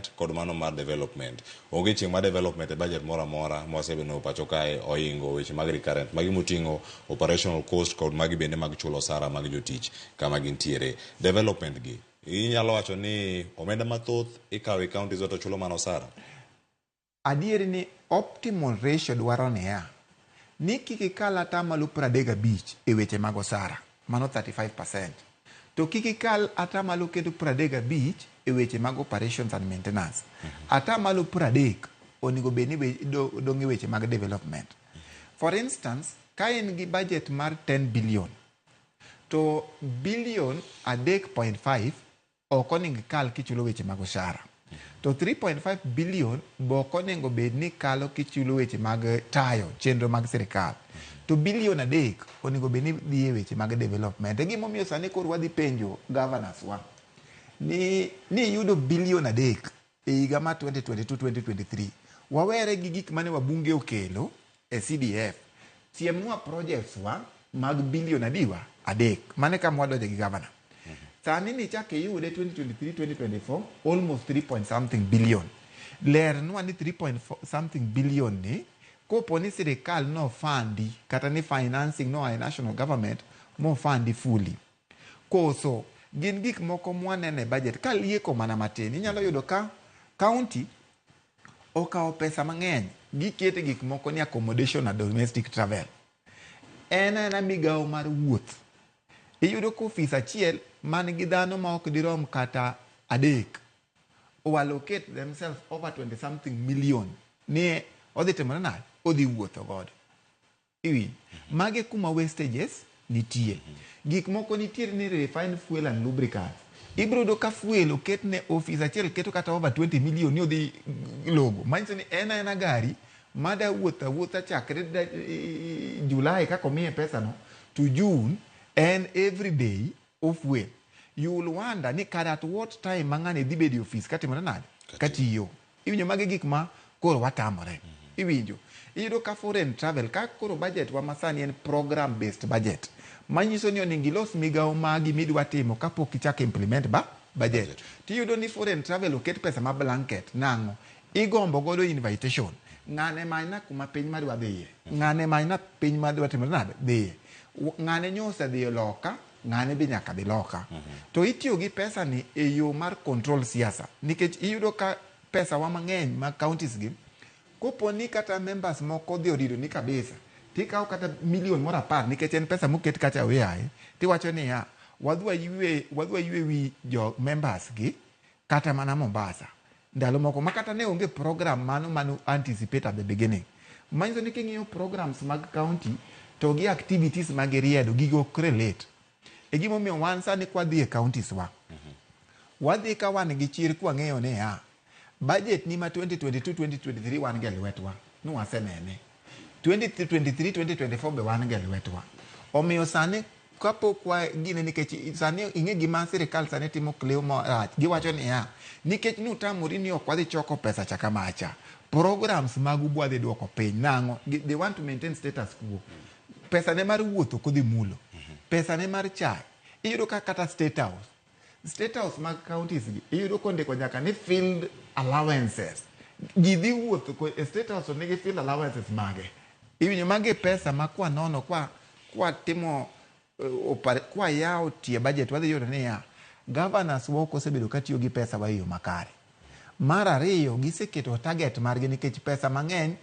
Recurrent kod mano mar development. Onge chieng' mar development e budget moro amora mwasebedo pacho kae ohingo weche mag recurrent. Magi moting'o operational cost kod magi bende mag chulo osara mag jotich kama gintiere. Development gi inyalo wacho ni omenda mathoth ikawo e counties to chulo mana osara. Adieri ni optimal ratio dwaro niya, ni kik ikal atamalo 35 e weche mag osara, mano 35%. To kik ikal atamalo kendo 35 e weche mag operations and maintenance. Atamalo 30 onego bed ni dong' e weche mag development. For instance, ka in gi budget mar 10 billion, to billion 3.5 ok onego ikal kichulo weche mag osara. To 3.5 billion be ok onego bed ni kalo kichulo weche mag tayo chenro mag sirikal. To billion 3 onego bed ni dhi e weche mag development. E gimomiyo sani koro wadhi penjo governors wa ni iyudo billion 3 e higa mar 2022-2023. Wawere gi gik mane wabunge okelo e CDF. Siemnwa projects wa mag billion adiwa? 3. Mano e kama wadonje gi governor. Sani ni chak iyude 2023-2024 almost 3 point something billion. Lernwa ni 3 point something billion ni kopo ni sirikal no fundi kata ni financing no e national government mo fundi fully. Koso gin gik moko mwaneno e budget ka lieko mana matin inyalo yudo ka county okawo pesa mang'eny gikete gik moko ni accommodation and domestic travel. En aena migawo mar wuoth. Iyudo ka ofis achiel man gi dhano ma ok dirom kata 3 o allocate themselves over 20 something million ni odhi timore nade? Odhi wuotho godo. Iwinjo? Magi kuma wastages nitie. Gik moko nitiere ni refined fuel and lubricants. Ibiro yudo ka fuel oket ne ofis achiel keto kata over 20 million ni odhi logo. Manyiso ni en aena gari mada wuotho awuotha chakre July kaka omiye pesa no to June en every day ofuel. You will wonder ni kare at what time ma ng'ani dhi bedo e ofis katimore nade? Katiyo. Iwinjo magi gik ma koro watamore. Iwinjo. Iyudo ka foreign travel ka koro budget wa masani en program based budget. Manyiso ni onego ilos migawo magi midwa timo kapok ichako implement ba budget. Tiyudo ni foreign travel oket pesa ma blanket nang'o? Igombo godo invitation. Ng'ane manyna kuma piny madwa dhiye. Ng'ane manyna piny madwa timore nade? Dhiye. Ng'ane nyo osedhiyo loka, ng'ane be nyaka dhi loka. To itiyo gi pesa ni e yo mar control siasa. Nikech iyudo ka pesa wa mang'eny mag counties gi, kopo ni kata members moko odhi orido ni kabisa, tikawo kata million moro 10 nikech en pesa moket kacha oyaye, tiwacho niya, wadhi waywe wi jo members gi kata mana Mombasa. Ndalo moko ma kata ne onge program mano mano anticipate at the beginning. Manyiso ni king'iyo programs mag county to gi activities mag riedo gigo ok relate. E gimomiyo wan sani kwadhi e counties wa, wadhi ka wan gi chir kwang'eyo niya, budget ni ma 2022-2023 wan go e lwetwa, nwasenene. 2023-2024 be wan go e lwetwa. Omiyo sani kapok wa gine nikech sani ing'e gima sirikal sani timo clear marach. Giwacho niya, nikech nutamori ni ok wadhi choko pesa cha kamacha, programs magu bwadhi duoko piny. Nang'o? They want to maintain status quo. Pesa ne mar wuoth ok odhi mulo. Pesa ne mar chai. Iyudo ka kata state house. State house mag counties gi, iyudo kondiko nyaka ni field allowances. Ji dhi wuotho e state house to nigi field allowances mage. Iwinjo magi pesa ma kwa nono kwa timo kwa yawo tie budget wadhi yudo niya, governors wa ok osebedo katiyo gi pesa wa e yo makare. Mar ariyo, giseketo target margi nikech pesa mang'eny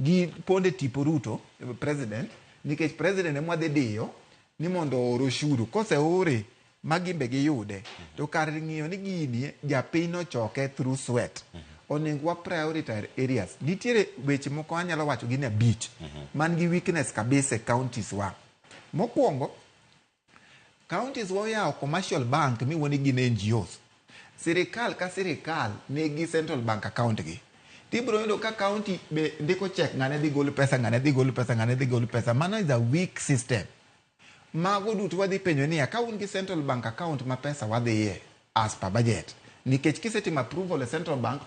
gi ponde tipo Ruto, president, nikech president ema wadhi diyo ni mondo oor oshuru. Koseore ma gin be giyude, to kar ng'iyo ni gini japiny nochoke through sweat. Onego wa prioritize areas. Nitiere weche moko anyalo wacho gin 5 man gi weakness kabisa e counties wa. Mokwongo, counties wa oyawo commercial bank miwuo ni gin NGOs. Sirikal ka sirikal nigi central bank account gi. Tibiro yudo ka county be ndiko check ng'ane dhi gol pesa, ng'ane dhi gol pesa, ng'ane dhi gol pesa. Mano is a weak system. Mago duto wadhi penjo niya, ka un gi central bank account ma pesa wadhiye as per budget, nikech kisetimo approval e central bank